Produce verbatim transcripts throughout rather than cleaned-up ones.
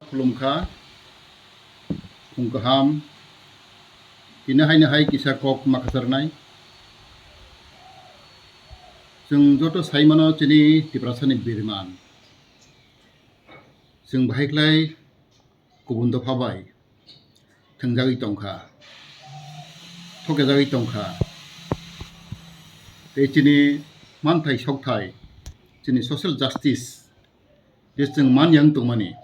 Khulumkha, phung kaham, tini haino hai kisa kok ma kwcharnai. Chwng joto saimano chini Tiprasani birman. Chwng bahai khlai kubun dopha bai thwngjagwi tongkha, thokjagwi tongkha. Tei chini manthai sokthai, chini social justice, je chwng man yang tongmani,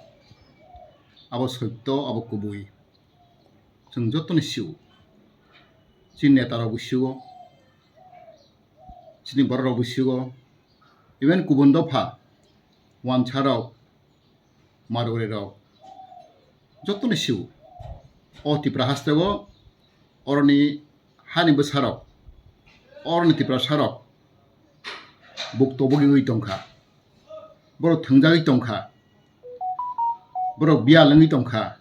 abo soitto, abo kubui. Chwng jottoni sio. Chini netarokbo sio, chini bororokbo sio, even kubun dopha, wansarok, Marwari rok jottoni sio. O Tipra hasteo oroni hani bwsarok, oroni Tiprasarok buk tobogwi tongkha, borok thwngjagwi tongkha, borok biyal wngwi tongkha,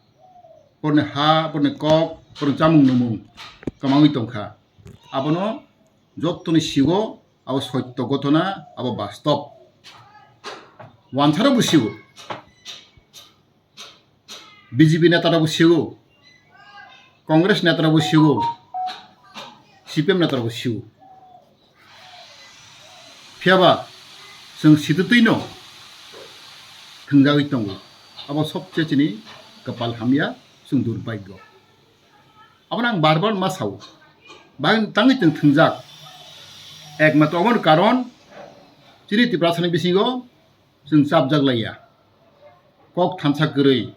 boroni ha, boroni kok, boroni chamung numung kwmangwi tongkha. Abono jottoni sio, abo soitto ghotona, abo bastop. Wansarokbo sio. B J P netarokbo sio, Congress netarokbo sio, C P M netarokbo sio. Phiyaba chwng sitwtwino thwngjagwi tongo. Abo sobse chini kwpal hamya, chwng durbhagyo. Abono ang bar bar ma sao. Bahai tangwi chwng thwngjak. Ekmatro aboni karon chini Tiprasani bisingo chwng chapjak laiya. Kok thansa kwrwi,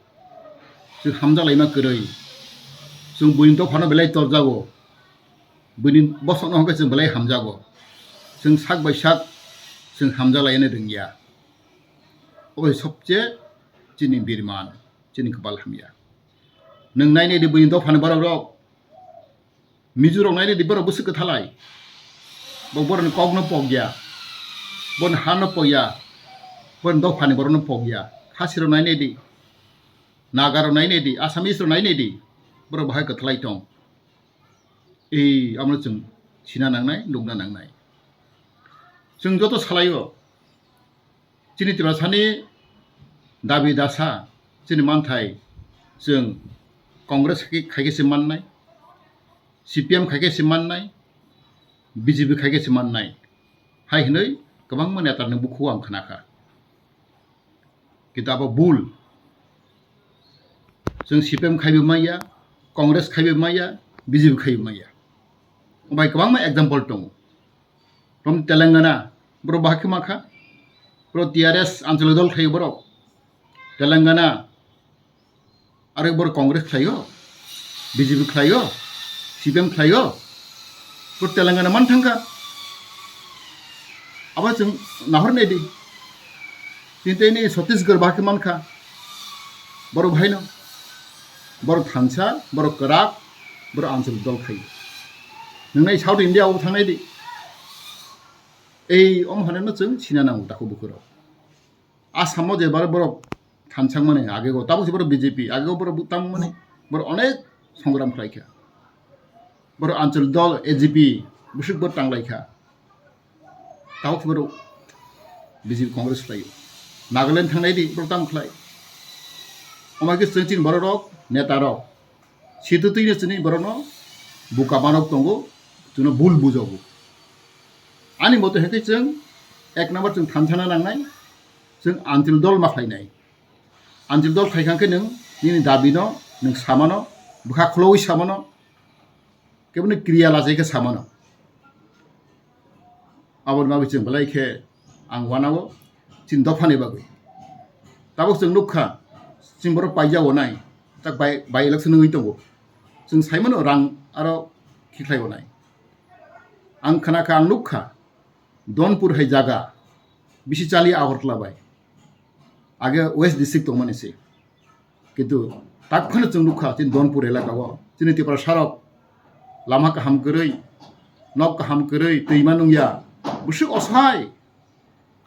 chwng hamjak laima kwrwi. Chwng buini dophano belai torjago. Buini bosongno hwnkhe chwng belai hamjago. Chwng sak bai sak chwng hamjak laina rwngya. Obo hai sobse chini birman, chini kwpal hamya. Nwng nainai di buini dophani borok rok. Mizo rok nainai di, borok bwswk kwthalai. Bo borokni kokno pokya. Borokni hano pokya. Borokni dophani borokno pokya. Khasi rok nainai di. Naga rok nainai di. Assamese rok nainai di. Borok bahai kwthalai tong. Ei, amo chwng sina nangnai, nukna nangnai. Chwng joto salaio. Chini Tiprasani dabi dasa, chini manthai, chwng Congress khai khe se mannai, C P M khai khe se mannai, B J P khai khe se mannai. Hai hwnwi kwbangma netarni bukhugo ang khnakha. Kintu abo bul. Chwng C P M khaibo maya, Congress khaibo maya, B J P khaibo maya. Obai kwbangma example tongo. From Telangana, borok bahai khe ma kha. Borok T R S anchalik dol khlaio borok. Telangana, aro borok Congress khlaio, B J P khlaio, C P M khlaio. Borok Telangana man thang kha. Abo chwng nahor nai di. Tini tei ni Chhattisgarh bahai khe man kha. Borok bahai no. Borok thansa, borok kwrak, borok anchalik dol khlaio. Nwng nai South India o thang nai di. Ei, omo hwnwi no chwng sina nango takhuk bukhuk rok. Assam o je bar-, borok thansa mani age go, tabuk se borok B J P, age go borok tamo mani, borok onek songram khlai kha. Borok anchal dol A G P bwswk borok tanglai kha. Tabuk se borok B J P Congress khlai o. Nagaland thangnai di borok tamo khlai. Omo hai khe chwng chini borok rok, neta rok, sitwtwino chini borokno buka manok tongo, chwngno bul bujogo. Ani mote hai khe chwng ek number chwng thansana nangnai, chwng anchal dol ma khlainai. Anchal dol khlai kha khe nwng nini dabino nwng samano, bwkha khulogwi samano, keboni kriya lachai khe samano. Aboni bagwi chwng belai khe ang uanao chini dophani bagwi. Tabuk chwng nukha, chini borok paijao nai, tak by, by election wngwi tongo. Chwng saimano rang aro khikhlai o nai. Ang khna kha, ang nukha, Donpur hai jaga bisi chali Agartala bai. Age West District tongmani se. Kintu tak phano chwng nukha chini Donpur elaka o, chini Tiprasa rok lama kaham kwrwi, nok kaham kwrwi, twima nungya, bwswk osai.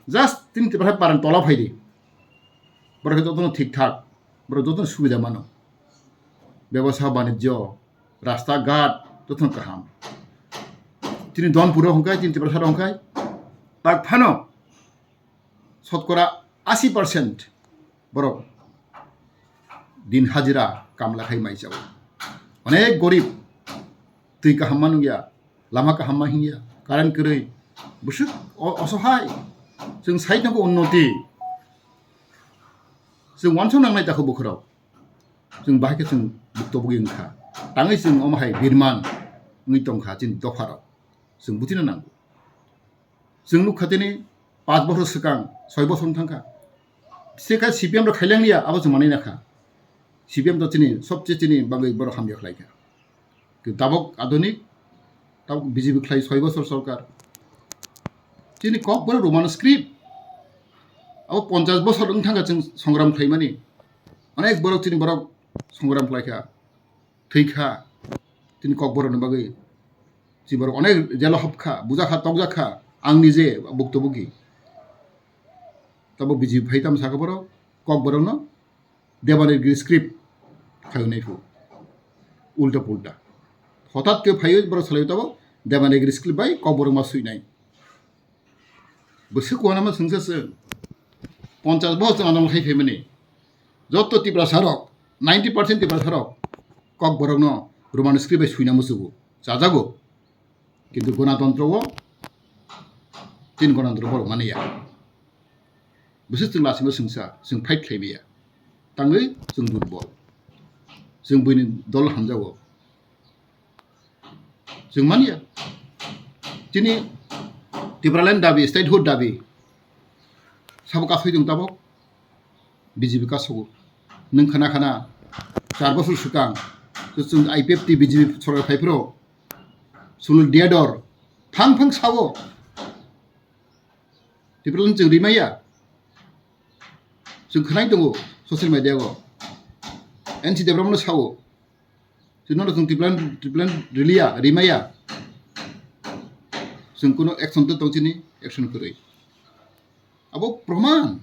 Just chini Tiprasa parang tola phaidi. Borok jotono thik thak, borok jotono subida mano. Bebasa banijyo, rasta ghat jotono kaham. Chini Donpur o hwnkhai, chini Tiprasa rok hwnkhai, tak phano sotkora asi percent borok din hajira kamla khai mai chao. Onek gorib, twi kaham ma nungya, lama kaham ma hingya, current kwrwi, bwswk o-, osohai. Chwng sai tongo unnoti. Chwng uansuk nangnai takhu bukhurok. Chwng bahai khe chwng bukto bugwi wngkha. Tangwi chwng omo hai birman wngwi tongkha chini dopharok. Chwng buchina nango. Chwng nukha tini panch bochor swkang, soi bochor wng thangkha. Sekha C P M rok khailang liya, abo chwng manwi nakha. C P M to chini sobse chini bagwi borok hamya khlaikha. Tabok adunik, tabok B J P khlai soi bochor sorkar. Chini kokborok Roman script. Abo ponchash bochor wng thangkha chwng songram khlaimani. Onek borok chini borok songram khlaikha, thwikha. Chini kokborokni bagwi chini borok onek jelo hopkha, bujakha, tokjakha. Ang nije bukto bugi. Tabok B J P phai tamo sakha borok, kokborokno Devanagari script khayunai phu. Ulta pulta. Hotat khe phaiwi borok salai tabo Devanagari script bai kokborok ma suinai. Bwswk kuanama swngsa se. Ponchash bochor chwng anam khai phaimani. Joto Tiprasa rok, ninety percent Tiprasa rok kokborokno Roman script bai suina musugo. Chajago. Kintu gonatantro o tin gonatantro borok mani ya. Bwswk chwng lasima swngsa, chwng fight khlai maya. Tangwi chwng durbol. Chwng buini dol hamjago. Chwng mani ya. Chini Tipraland dabi, statehood dabi. Sabo kasoi tong tabok. B J P kasogo. Nwng khana khana char bosor swkang. Chwng I P F T B J P sorkar phai phro. Sunil Diyador phang phang sao. Tipraland chwng rimaya. Chwng khwnai tongo social media o. N C Debbarma no sao. Chwngno chwng Tipraland, Tipraland riliya, rimaya. Chwng kuno action to tong chini, action kwrwi. Abo proman.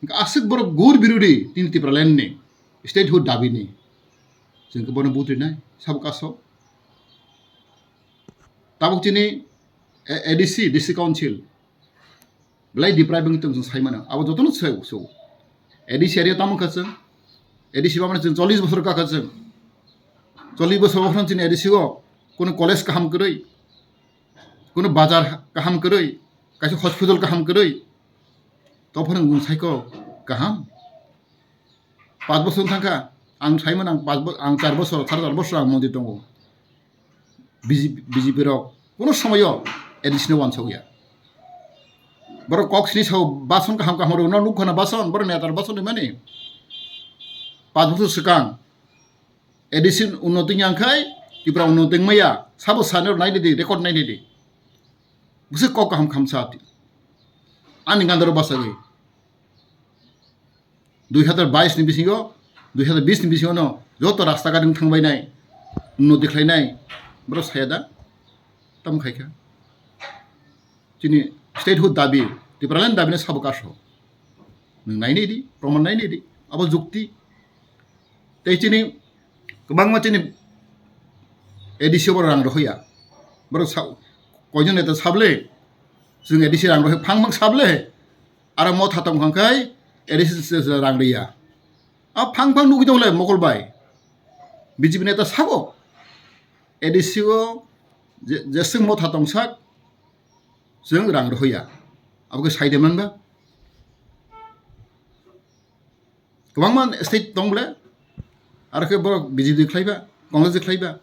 Hwnkhe aswk borok gur birodi tini Tipraland ni, statehood dabi ni. Chwng khe bono vote rinai, sabo kaso. Tabuk chini A-, A D C, District Council. Belai deprive wngwi tong chwng sai mano. Abo jotono sai so. A D C area tamo kha chwng. A D C bamani chwng chollish bosor ka kha chwng. Chollish bosor o chini A D C o kuno college kaham kwrwi, kuno bazar kaham kwrwi, kaisa hospital kaham kwrwi. Tophano wng saiko kaham. Panch bosor wng thangkha, ang saimano ang panch bo-, ang char bosor, sare char bosor ang mondi tongo. B J P, B J P rok kuno somoyo A D C no wansok ya. Borok kok sini sao bason kaham kaham rok no nukha na bason, borok netar bason rimani. Panch bosor swkang A D C unnoti wngya khai, Tripura unnoti wngmaya, sabo sani rok naidi di, record naidi di. Bwswk kok kaham khamsa ati. Ani gandaro bachagwi. Dui hazar bais ni bisingo, dui hazar bis ni bisingo no joto rasta ghat wng thangbai nai, unnoti khlai nai, borok saya da, tamo khai kha. Chini statehood dabi, Tipraland dabi no sabo kaso. Nwng nai nai di, proman nai nai di, abo jukti. Tei chini kwbangma chini A D C borok rang rohorya. Borok sa-, koijon neta sable, chwng A D C rang rohorya, phang phang sable, aro motha tong hang khai A D C se, se rang riya. A phang phang nugwi tong le mokol bai. B J P neta sabo, A D C o je, jeswk motha tong sak, chwng rang rohorya. Abo khe sai de man ba? Kwbangma state tong bole, aro khe borok B J P khlaiba, Congress khlaiba,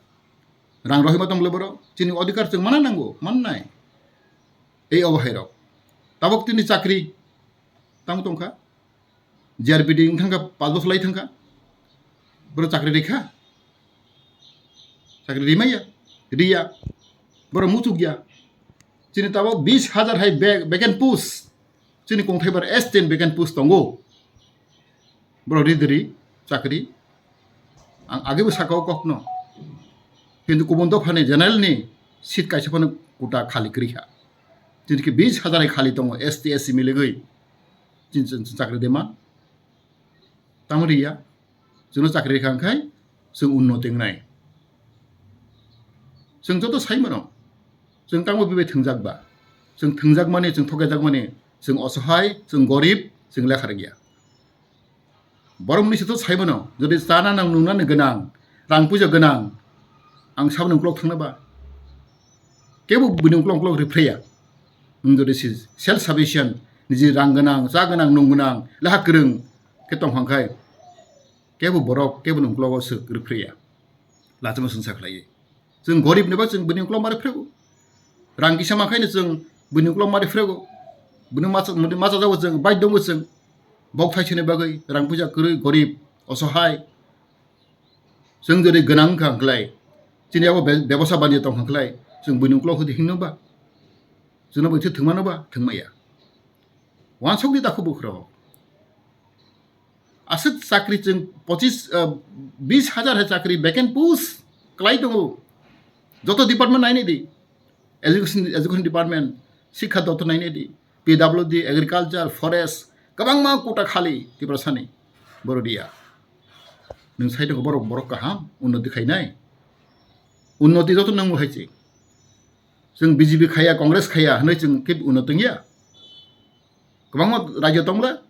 rang rohima tong bole borok, chini odhikar chwng mana nango, mannai. Ei obo hai rok. Tabok tini chakri tamo tongkha, G R B D wng thangkha, panch bosor lai thangkha, borok chakri rikha, chakri rimaya, riya, borok muchukya. Chini tabok bis hazar hai be-, vacant post. Chini kongthai bar S ten vacant post tongo. Borok ridiri chakri. Ang agebo saka o kokno. Kintu kubun dophani general ni seat kaisa phano kota khali kwrwi kha. Chini khe bis hazar hai khali tongo S T S C miligwi. Chini chakri dema. Tamo riya. Chwngno chakri rikha hwnkhe chwng unnoti wngnai. Chwng joto sai mano. Chwng tamo bibai thwngjak ba? Chwng thwngjakmani, chwng thokejakmani, chwng osohai, chwng gorib, chwng lekha rwngya. Borok mwnwi se to sai mano, jodi chana nang nungnani gwnang, rang puisa gwnang, ang saboni uklok thangna ba? Kebo bini uklok uklok riphraiya. Nwng jodi si self sufficient, niji rang gwnang, cha gwnang, nung gwnang, leha kwrwng khe tong phang khai, kebo borok keboni uklogo swk riphraiya. Lachima swngsa khlaiwi. Chwng gorib ni ba chwng bini uklok mari phrego. Rang kisa ma khaino chwng bini uklok mari phrego. Bini macha, bini macha jago chwng, bai dongo chwng. Bok thaisini bagwi rang puisa kwrwi, gorib, osohai. Chwng jodi gwnang wngkha hwnkhlai, chini abo be-, bebosa baniya tong kha hwnkhlai, chwng bini uklok hwdi himno ba? Chwngno bai thwngmano ba? Thwngmaya. Wansukdi takhuk bukhurok. Aswk chakri chwng pochis, ah, bis hajar hai chakri vacant post kwlai tongo. Joto department nainai di. Education, education department, sikha doptor nainai di. P W D, agriculture, forest, kwbangma kota khali Tiprasani. Boro diya. Nwng sai tongo borok, borok kaham, unnoti khainai. Unnoti joto nangbo hai se. Chwng B J P khaiya, Congress khaiya hwnwi chwng khe unnoti wngya. Kwbangma rajyo tongla,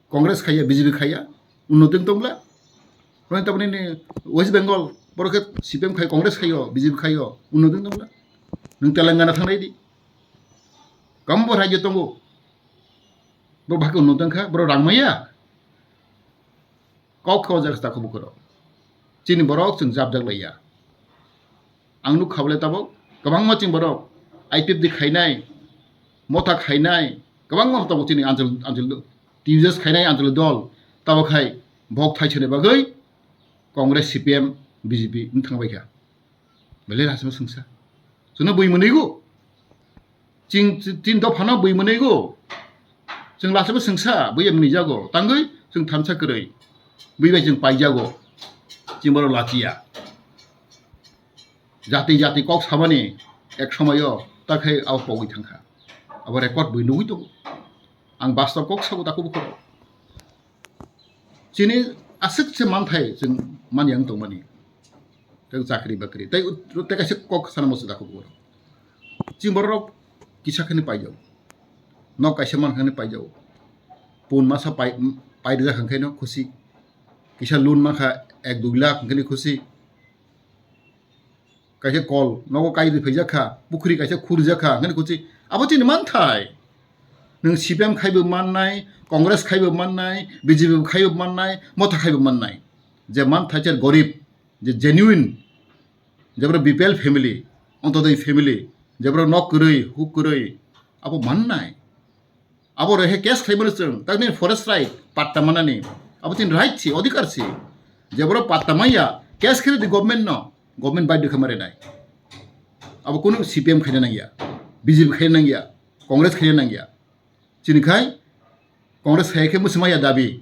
Congress khaiya, B J P khaiya, unnoti wng tongla. Hwnwi tamoni ni West Bengal, borok khe C P M khai, Congress khaio, B J P khaio, unnoti wng tongla. Nwng Telangana thangnai di. Kwbangma rajyo tongo. Borok bahai khe unnoti wngkha, borok rang maya. Kok khe o jaga takhuk bukhurok. Chini borok chwng jabjak laiya. Ang nuk kha bole tabok kwbangma chini borok I P F T khainai, motha khainai, kwbangma tabok chini Anchal, Anchal T U J S khainai Anchal dol. Tabok khai bok thaisani bagwi Congress, C P M, B J P wng thang bai kha. Belai lachima swngsa. Chwngno bui mwnwigo. Ching, chini dophano bui mwnwigo. Chwng lachima swngsa, bui ya mwnwi jago. Tangwi chwng thansa kwrwi. Bui bai chwng paijago. Chini borok lachiya. Jati jati kok sabani ek somoyo ta khai abo pogwi thangkha. Abo record bui nugwi tongo. Ang bastob kok sago takhuk bukhurok. Chini aswk se manthai chwng manya wng tongmani. Tei chakri bakri. Tei ut-, tei kaisa kok sana muchung takhuk bukhurok. Chini borok kisa khani paijao. Nok kaisa mankha khani paijao. Pun masa pai, pai rijak hwnkhe no khusi. Kisa loan mankha ek dui lakh hwnkhe ni khusi. Kaisa kol nogo kai rwi phaijak kha, pukhri kaisa khurjak kha, hwnkheno khusi. Abo chini manthai. Nwng C P M khaibo mannai, Congress khaibo mannai, B J P bo khaibo mannai, motha khaibo mannai. Je manthai je gorib, je genuine, je borok B P L family, Antodoi family, je borok nok kwrwi, huk kwrwi, abo mannai. Abo rehai case khlai mano chwng, tak nini forest right patta manani, abo chini right si, odhikar si. Je borok patta manya, case khlai di government no, government bai dikha mare nai. Abo kunu C P M khaina nangya, B J P khaina nangya, Congress khaina nangya. Chini khai Congress khai khe musimaya dabi,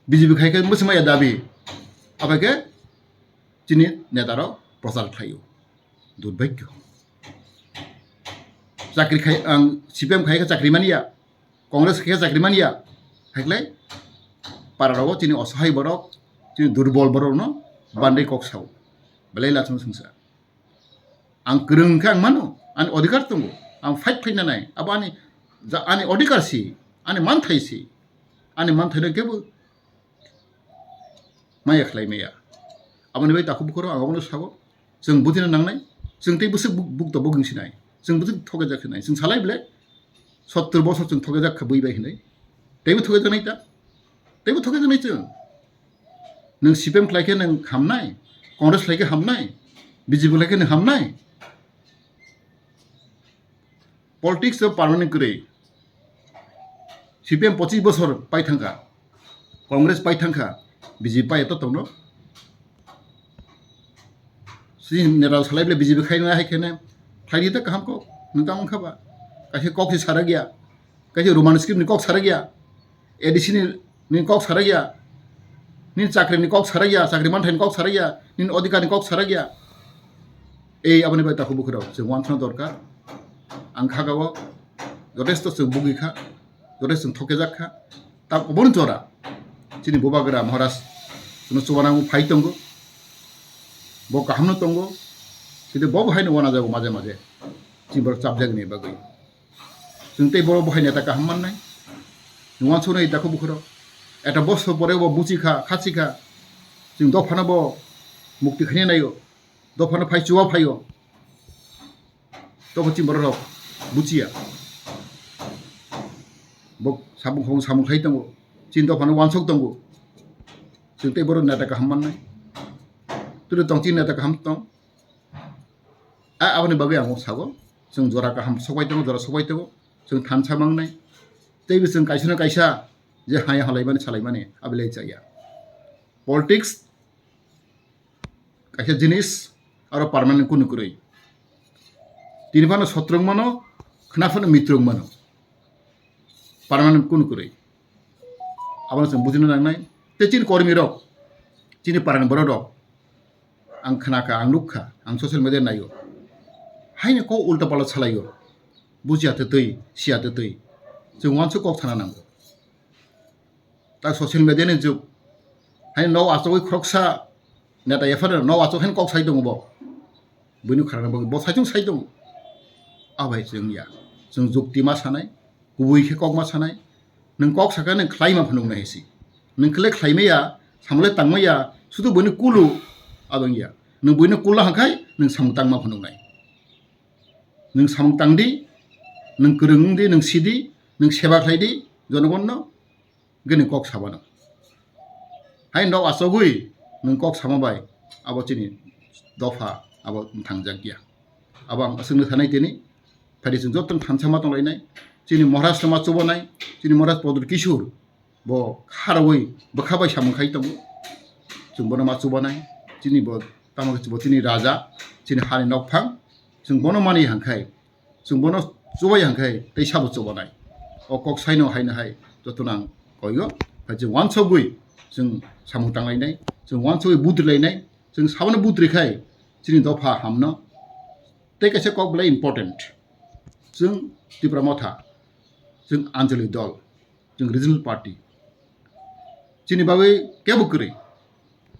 B J P khai khe musimaya dabi. Abo khe chini neta rok prochar khlaio. Durbhagyo. Chakri khai, ang C P M khai khe chakri manya, Congress khai khe chakri manya, haiklai para rogo chini osohai borok, chini durbol borok no bandai kok sao. Belai lachima swngsa. Ang kwrwng khe ang mano, ani odhikar tongo, ang fight khlai nanai, abo ani, ja-, ani odhikar si, ani manthai si, ani manthai no kebo maya khlai maya. Aboni bai takhuk bukhoro ang abono sago. Chwng buthina nangnai. Chwng tei bwswk buk, buk to bugwng sinai. Chwng bwswk thokjak sinai. Chwng salai bwle sottor bosor chwng thokjak kha bui bai hinwi. Teibo thokjak nai ta. Teibo thokjak nai chwng. Nwng C P M khlai khe nwng hamnai. Congress khlai khe hamnai. B J P khlai khe nwng hamnai. Politics o permanent kwrwi. C P M pochis bosor pai thangkha, Congress pai thangkha, B J P pai to tongno. Chini neta salai bole B J P khaina hai khene khlai di ta kaham kok, nwng tamo wngkha ba? Kaisa kok se sarak ya, kaisa Roman script ni kok sarak ya, A D C ni Nini kok sarak ya. Nini chakri ni kok sarak ya, chakri manthai ni kok sarak ya, nini odhikar ni kok sarak ya. Ei aboni bai takhuk bukhurok chwng uansukna dorkar. Ang kha o jotesto chwng bugwi kha, jotesto chwng thokjak kha. Ta oboni jora chini bubagra Maharaj chwngno chubanangma phai tongo. Bo kahamno tongo. Kintu bo bo haino uanajago maje maje. Chini borok chapjakni bagwi. Chwng tei borok bo hai neta kaham mannai. Nwng uansuknai takhuk bukhurok. Eta bosor pore bo buchi kha, khachi kha. Chwng dophano bo mukti khaina naio. Dophano phai chuwa phaio. Dobo chini borok rok buchiya. Bo samung khong samung khai tongo. Chini dophano wansok tongo. Chwng tei borok neta kaham mannai. Tuli tong chini neta kaham tong. A, aboni bagwi ang sago, chwng jora kaham sokbai tongo, jora sokbai tongo, chwng thansa mangnai. Teibo chwng kaisa no kaisa je hai halaimani, salaimani, abilai chaya. Politics kaisa jinis, aro permanent kunu kwrwi. Tini phano sotrwng mano, khna phano mitrwng mano. Permanent kunu kwrwi. Abono chwng bujina nangnai. Tei chini kormi rok, chini parani borok rok, ang khna kha, ang nuk kha, ang social media naio. Haino kok ulta palta salaio. Bujiya twtwi, siya twtwi. Chwng wansuk kok sana nango. Ta social media ni jug. Haino nok achugwi khoroksa neta F I R nok achuk haino kok sai tongo bo. Buino kharana bagwi bo saichung sai tongo. Abai chwng ya. Chwng jukti ma sanai, kubui khe kok ma sanai. Nwng kok saka nwng khlai ma phunuk nai si. Nwng khle khlai maya, samle tang maya, sudu buino kulu abang ya. Nwng buino kulu hangkhai nwng samung tang ma phunuk nai. Nwng samung tang di, nwng kwrwng wng di, nwng si di, nwng seba khlai di, jonogonno, gini kok sabano. Hai nok achogwi nwng kok sama bai, abo chini dopha, abo thangjak ya. Abo ang aswkno sanai tini, phadi chwng joto thansa ma tonglainai, chini Maharaj no ma chubanai, chini Maharaj Pradyut Kishore, bo kharwi bwkha bai samung khai tongo. Chwng bono ma chubanai, chini bo tamo khe bo chini raja, chini hani nokphang, chwng bono mani hangkhai, chwng bono chubai hangkhai tei sabo chubanai. O kok saino haino hai jotono ang koigo, hai chwng wansogwi chwng samung tanglainai, chwng wansogwi budrilainai, chwng sabono budrikhai chini dopha hamno. Tei kaisa kok belai important, chwng Tipra Motha, chwng Anjali dol, chwng regional party. Chini bagwi kebo kwrwi.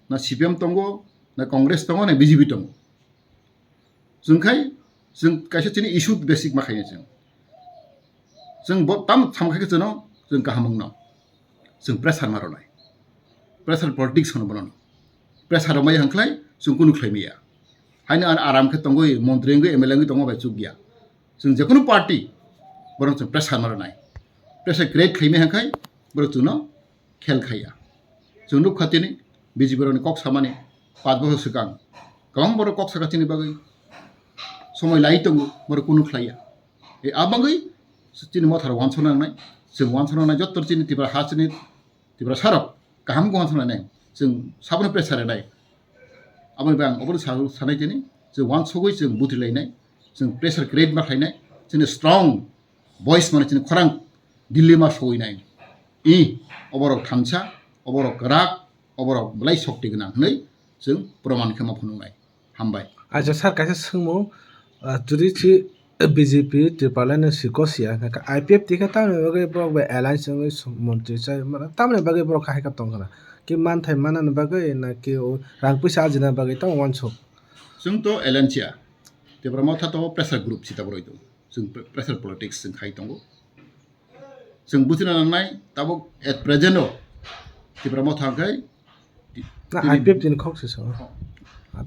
Na C P M tongo, na Congress tongo, na B J P tongo. Chwng khai, chwng kaisa chini issue basic ma khaina chwng. Chwng bo tam tham khai chwngno, chwng kaham wngno. Chwng pressure ma rwnai. Pressure politics hono bono. Pressure rwmai hangkhlai, chwng kunu khlai maya. Haino an aram khe tongwi, montri wngwi, M L A wngwi tongma bai chukya. Chwng jekunu party, borok chwng pressure ma rwnai. Pressure create khlaimai hangkhai, borok chwngno khel khaiya. Chwng nuk kha tini B J P rokni kok samani, panch bochor swkang kwbang borok kok saka chini bagwi. Somoi lai tongo, borok kunu khlaiya. E, a bagwi chini Motha rok wansukna nangnai, chwng wansukna nangnai, jotto chini Tipra ha chini Tiprasa rok kaham khe wansukna nangnai, chwng sabono pressure rwnai. Aboni bagwi ang obono sa-, sanai tini, chwng wansugwi chwng buthri lainai, chwng pressure create ma khlainai, chini strong voice mane chini khorang Delhi ma sogwi nai. I, oborok thansa, oborok kwrak, oborok belai shokti gwnang hwnwi chwng proman khe ma phunuknai. Hambai. Acha sir, kaisa swngmung, ah, jodi si B J P Tipraland no si kosia, hwnkhe I P F T khe tamoni bagwi borok bai alliance wngwi sw-, montri chai mano, tamoni bagwi borok hai khe tong khna? Ki manthai manani bagwi na ki o rang puisa ajina bagwi tamo wansuk? Chwng to alliance ya. Tipra Motha to pressure group si tabuk roi tongo. Chwng pre-, pressure politics chwng khai tongo. Chwng buchina nangnai, tabuk at present o Tipra Motha hwnkhe ti-, Na tini I P F T ni khok se swngo.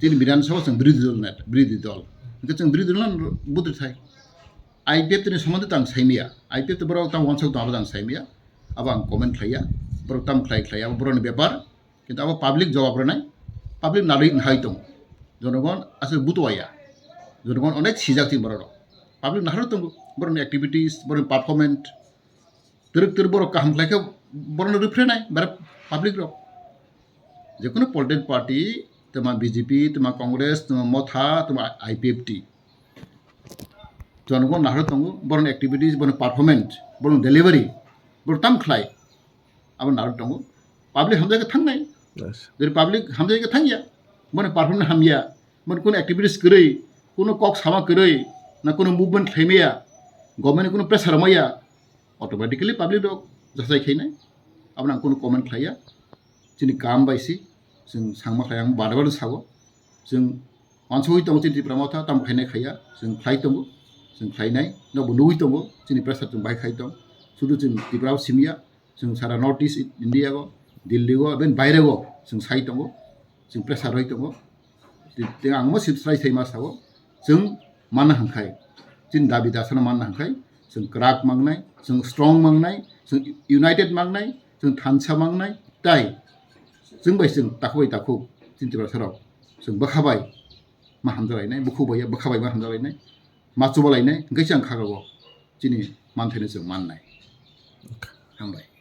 Tini Bidhan Sabha chwng birodhi dol net, birodhi dol. Hwnkhe chwng birodhi dol no buthri thai. I P F T ni somondi tang saimaya. I P F T borok tang wansok tong abo tang saimaya. Abo ang comment khlaiya. Borok tam khlai khlai abo borokni bepar. Kintu abo public jawab rwnai, public narwi nhai tongo. Jonogon aswk butuaya. Jonogon onek sijak tini borok rok. Public naharwi tongo, borokni activities, borokni performance. Twrwk twrwk borok kaham khlai khe borokno rwphrenai, bara public rok. Jekunu political party, tama B J P, tama Congress, tama Motha, tama I P F T. Jonogon naharwi tongo, borokni activities, borokni performance, borokni delivery, borok tam khlai. Abo narwk tongo. Public hamjai khe thangnai. Yes. Jodi public hamjai khe thangya, boni performance hamya, boni kuno activities kwrwi, kuno kok sama kwrwi, na kuno movement khlaimaya, government ni kuno pressure maya, automatically public rok jachai khainai. Abono ang kuno comment khlaiya. Chini kam bai si, chwng sangma khlai ang bada bada sago. Chwng wansugwi tongo chini Tipra Motha, tamo khainai khaiya, chwng khlai tongo, chwng khlainai, nokbo nugwi tongo, chini pressure chwng bahai khai tong. Sudu chwng Tipra o simiya, Chwng sara North East India o, Delhi o, even baire o chwng sai tongo, chwng pressure roi tongo. Tei ang mo sip srai sai ma sao, chwng mana hwnkhai, chini dabi dasano mana hwnkhai, chwng kwrak mangnai, chwng strong mangnai, chwng united mangnai, chwng thansa mangnai, tai chwng bai chwng takhuk bai takhuk chini Tiprasarok chwng bwkha bai ma hamjalainai, bukhuk bai bwkha bai ma hamjalainai, ma chubalainai, hwnkhe se ang kha o chini manthaino chwng mannai. Hambai.